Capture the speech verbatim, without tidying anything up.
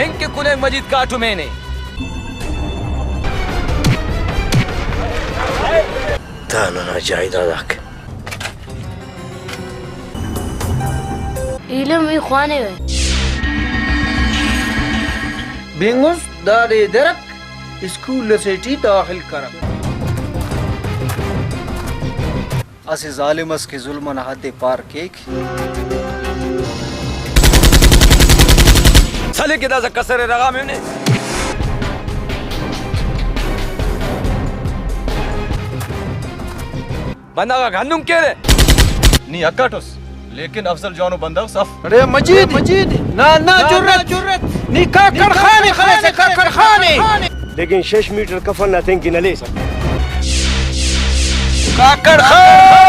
ہنکہ کلینگ مجید کاٹم اینے۔ دا ننا جائیداد آک۔ ایلم ای خوانوہ۔ بنگس دادے درک اسکول اسے ٹی داخل کرک۔ اسہ ظالم اس کہ ظلم ئنا حد ءِ پار کیک۔ سلے کہ داسہ کسر ءِ رغام اینے۔ بندغ آک ہندن کیرہ۔ نی حق اٹ اس، لیکن افضل جوانو بندغ اس اف۔ اڑے مجید، مجید، نا، نا، جرت، جرت۔ نی کاکڑ خان ءِ خلسہ، کاکڑ خان ءِ۔ لیکن شش میٹر کفن نا تینکن ہلیسہ۔ کاکڑ خان!